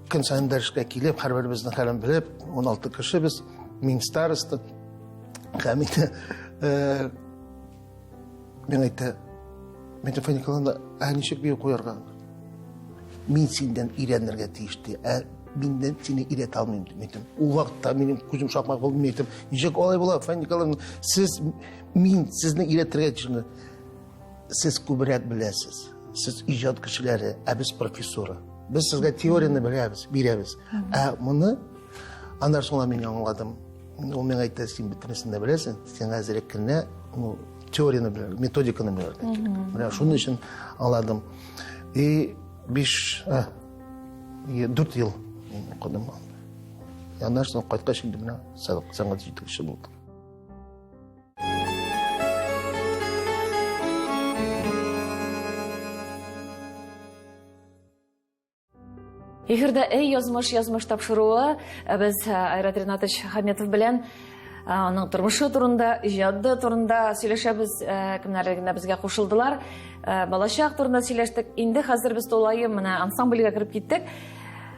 Көн саен дәрескә килеп, һәрберебезнең хәлен белеп, 16 кеше без, мин староста. Һәм инде, миңа әйтте, Митрофан Николаевна, ә ничек бию куярга? Мин синнән өйрәнергә тиеш, ди. Ә миннән сине өйрәтә алмыйм, ди. Мин әйтәм, ул вакытта минем күзем шакмак булды, мин әйтәм, ничек алай була, Фән Николаевна, сез, мин сезне өйрәтергә тиешмен. Сез күбрәк беләсез. Сез иҗат кешеләре, ә без профессора. Без сезгә теорияне беләбез, бирәбез. Ә моны аннан соң мин аңладым. Ул миңа әйтте, син бөтенесен дә беләсең, сиңа әзрәк кенә, ну, теорияне белергә, методиканы белергә кирәк. Менә шуның өчен аңладым. И 5, 4 ел мин укыдым. Аннан соң кайткач инде менә сәнгать җитәкчесе булдым. Эфирда Эй язмыш язмыш тапшыруы. Без Айрат Ринатович Хаметов белән аның тормышы турында, иҗаты турында сөйләшәбез. Кемнәр генә безгә кушылдылар. Балачак турында сөйләштек. Инде хәзер без тулаем менә ансамбльгә кереп киттек.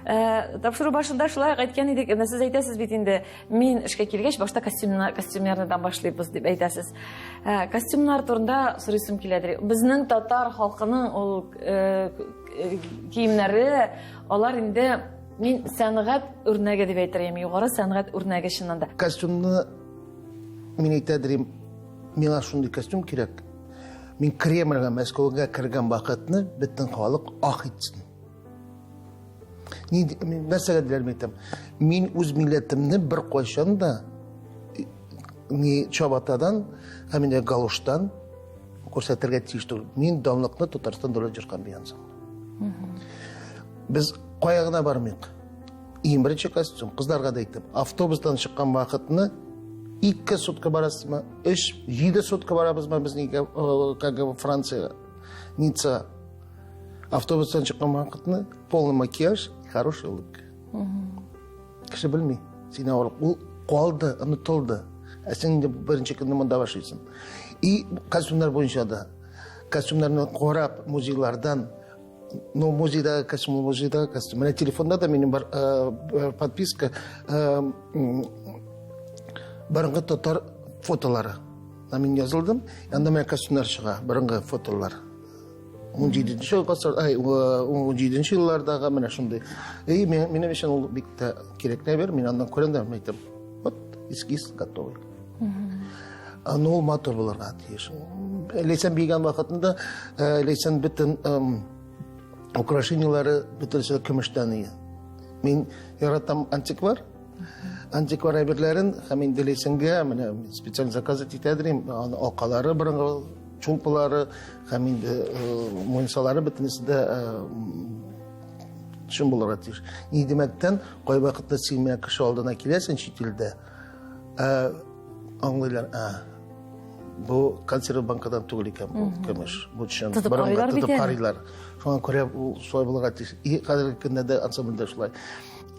Тапшыру башында шулай ук әйткән идек. Менә сез әйтәсез бит инде, мин эшкә килгәч, башта костюмнардан башлыйбыз дип әйтәсез. Костюмнар турында сорыйсым киләдер. Безнең татар халкының ул киемнәре, алар инде мин сәнгать үрнәге дип әйтер идем, югары сәнгать үрнәге чыннан да. Костюмны мин әйтә дирим, миңа шундый костюм кирәк. Мин Кремльгә, Мәскәүгә кергән вакытны бөтен халык ах итсен. Ни, нәрсәгә диләр мин әйтәм. Мин үз милләтемне бер кайчан да ни чабатадан һәм инде галоштан күрсәтергә тиеш түгел. Мин данлыкны Татарстан дәүләт җыр комбинаты. Без кая гына бармыйк. Иң беренче костюм, кызларга да әйттем. Автобустан чыккан вакытны 2 сутка барасызмы? 3, 7 сутка барабызмы без нигә, как Франциягә, Ницца. Автобустан чыккан вакытны полный макияж, хорошая улыбка. Кеше белми, син авыр. Ул калды, онытылды. Ә син инде беренче көнне монда башлыйсың. И костюмнар буенча да. Костюмнарны карап музейлардан, ну, музейдагы костюм, музейдагы костюм. Менә телефонда да минем бар подписка борынгы татар фотолары. Мин язылдым, анда менә костюмнар чыга, борынгы фотолар. 17 гасыр, ай, 17 еллардагы менә шундый. И минем өчен ул бик тә кирәкле бер, мин аннан күрәм дә әйтәм. Вот эскиз готовый. Аны ул матур булырга тиеш. Ләйсән бигән вакытында Ләйсән бөтен украшениелары бөтенесе көмештән ие. Мин яратам антиквар. Антиквар әйберләрен һәм инде Ләйсәнгә менә специаль заказ итәдер инде, аны алкалары борынгы чулпылары һәм инде муенсалары бөтенесе дә чын булырга тиеш. Ни димәктән, кайвакытта син менә кеше алдына киләсең чит илдә, аңлыйлар, бу консерв банкадан түгел икән, бу көмеш, бу чын. Тотып карыйлар бит Тотып карыйлар. Шуңа күрә ул шулай булырга тиеш. И хәзерге көндә дә ансамбльдә шулай.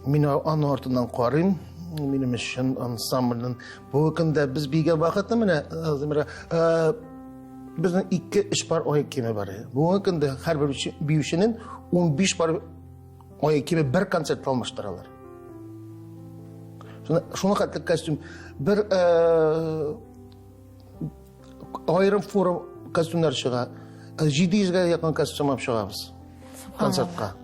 Мин аның артыннан карыйм. Минем өчен ансамбльнең бу көндә без бигә вакытны менә, Замира, безнең 2-3 пар аяк киеме бар. Бүгенге көндә һәрбер биюченең 15 пар аяк киеме бер концертта алмаштыралар. Шуны хәтле костюм бер аерым форум костюмнар чыга. 700гә якын костюм алып чыгабыз концертка.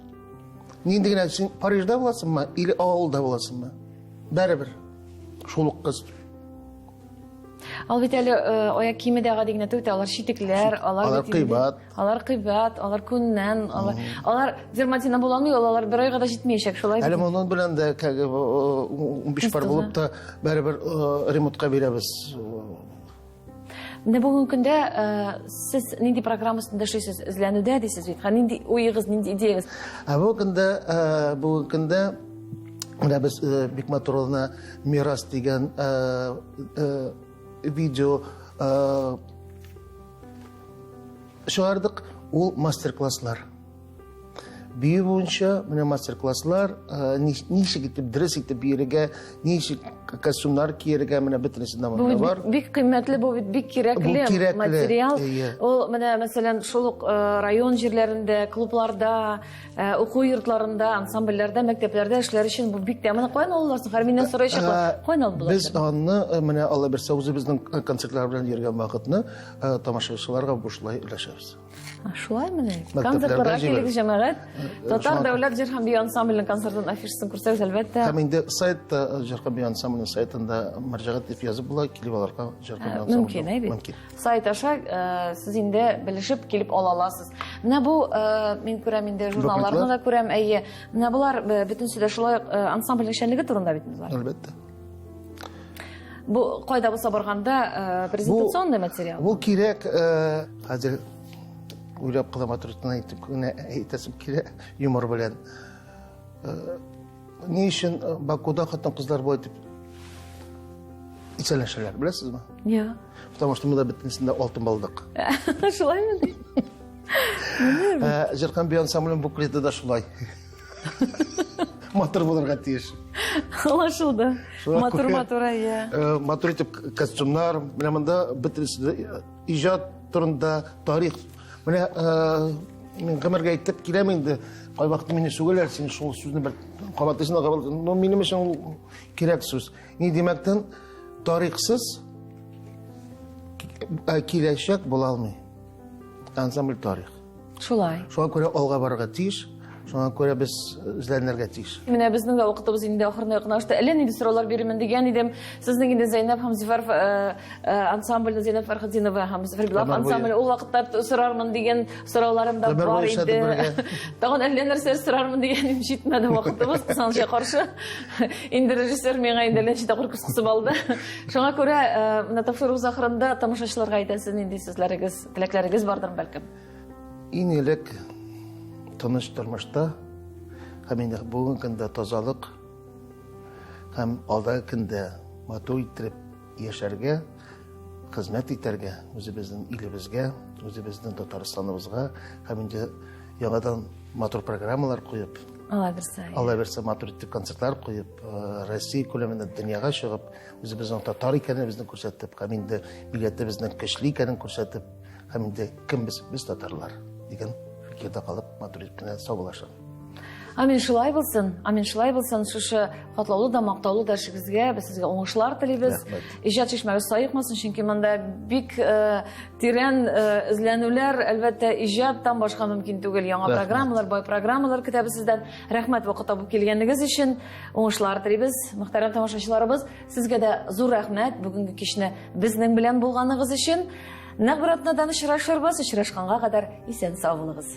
Нинди генә син Парижда буласыңмы или авылда буласыңмы? Бәрібір шул ук костюм. Ал бит әле аяк киеме дә гади генә түгел, алар читекләр, алар кыйбат. Алар кыйбат, алар күннән, алар дерматина була алмый, алар бер айга да җитмәячәк, шулай. Әле моның белән дә 15 пар булып та бәрібер ремонтка бирәбез. Менә бүгенге көндә сез нинди программа өстендә эшлисез, эзләнүдә дисез бит. Һәм нинди уегыз, нинди идеягез? Ә бүгенге көндә менә без бик матур гына Мирас дигән видео чыгардык. Ул мастер-класслар. Бию буенча менә мастер-класслар, ничек итеп дөрес итеп биергә, ничек костюмнар киергә, менә бөтенесе дә монда бар. Бик кыйммәтле бу бит, бик кирәкле материал. Ул менә мәсәлән шул ук район җирләрендә, клубларда, уку йортларында, ансамбльләрдә, мәктәпләрдә эшләр өчен бу бик тә. Моны каян алалар соң? Һәр миннән сорыйчаклар. Каян алдылар? Без аны менә Алла бирсә үзебезнең концертлар белән йөргән вакытны тамашачыларга бушлай өләшәбез. Шулай мени? Концертларга килегез, җәмәгать. Татар дәүләт җыр һәм бию ансамбленең концертын афишасын күрсәгез, әлбәттә. Һәм инде сайтта җыр һәм бию ансамбленең сайтында мөрәҗәгать итеп язып була, килеп алырга җыр һәм бию ансамбле. Мөмкин, әй бит. Мөмкин. Сайт аша сез инде белешеп килеп ала аласыз. Менә бу мин күрәм инде журналларны да күрәм, әйе. Менә болар бөтенесе дә шулай ук ансамбльнең эшчәнлеге турында бит болар. Әлбәттә. Бу кайда булса барганда презентационный материал. Бу кирәк, хәзер Уйлап кына матур гына итеп кенә әйтәсем килә юмор белән. Ни өчен Бакуда хатын-кызлар болай итеп исәнләшәләр, беләсезме? Я. Потому что монда бөтенесендә алтын балдык. Шулаймы? Җыр һәм бию ансамблен буклеты да шулай. Матур булырга тиеш. Аңлашылды. Матур, матур, әйе. Матур итеп костюмнар, менә монда бөтенесе иҗат турында тарих. Менә мин гомергә әйтеп киләм инде. Кайвакыт мине сүгәләр, син шул сүзне бер кабатлыйсың да кабатлыйсың. Но минем өчен ул кирәк сүз. Ни димәктән, тарихсыз киләчәк була алмый. Ансамбль тарих. Шулай. Шуңа күрә алга барырга тиеш. Шуңа күрә без эзләнергә тиеш. Менә безнең дә вакытыбыз инде ахырына якынлашты. Әллә нинди сораулар бирермен дигән идем. Сезнең инде Зәйнәб һәм Зөфәр ансамбле, Зәйнәб Фәрхетдинова һәм Зөфәр Билалов ансамбле ул вакытта сорармын дигән сорауларым да бар иде. Тагын әллә нәрсә сорармын дигән идем, җитмәде вакытыбыз, кызганычка каршы. Инде режиссер миңа инде әллә ничә тапкыр күз кысып алды. Шуңа күрә менә тапшыруыбыз ахырында тамашачыларга әйтәсе нинди сүзләрегез, теләкләрегез бардыр бәлкем? Иң элек тыныч тормышта һәм инде бүгенге көндә тазалык һәм алдагы көндә матур иттереп яшәргә, хезмәт итәргә үзебезнең илебезгә, үзебезнең Татарстаныбызга һәм инде яңадан матур программалар куеп, Алла бирсә. Алла бирсә, матур итеп концертлар куеп, Россия күләмендә дөньяга чыгып, үзебезнең татар икәнебезне күрсәтеп, һәм инде милләтебезнең көчле икәнен күрсәтеп, Һәм инде кем без? Без татарлар дигән фикердә калып, матур итеп кенә саубуллашам. Амин шулай булсын. Амин шулай булсын. Шушы катлаулы да, мактаулы да эшегезгә без сезгә уңышлар телибез. Иҗат чишмәгез саекмасын, чөнки монда бик э, тирән э, эзләнүләр, әлбәттә, иҗаттан башка мөмкин түгел. Яңа программалар, бай программалар көтәбез сездән. Рәхмәт вакыт табып килгәнегез өчен. Уңышлар телибез. Мөхтәрәм тамашачыларыбыз, сезгә дә зур рәхмәт бүгенге кичне безнең белән булганыгыз өчен. Нәкъ бер атнадан очрашырбыз, очрашканга кадәр исән-сау булыгыз.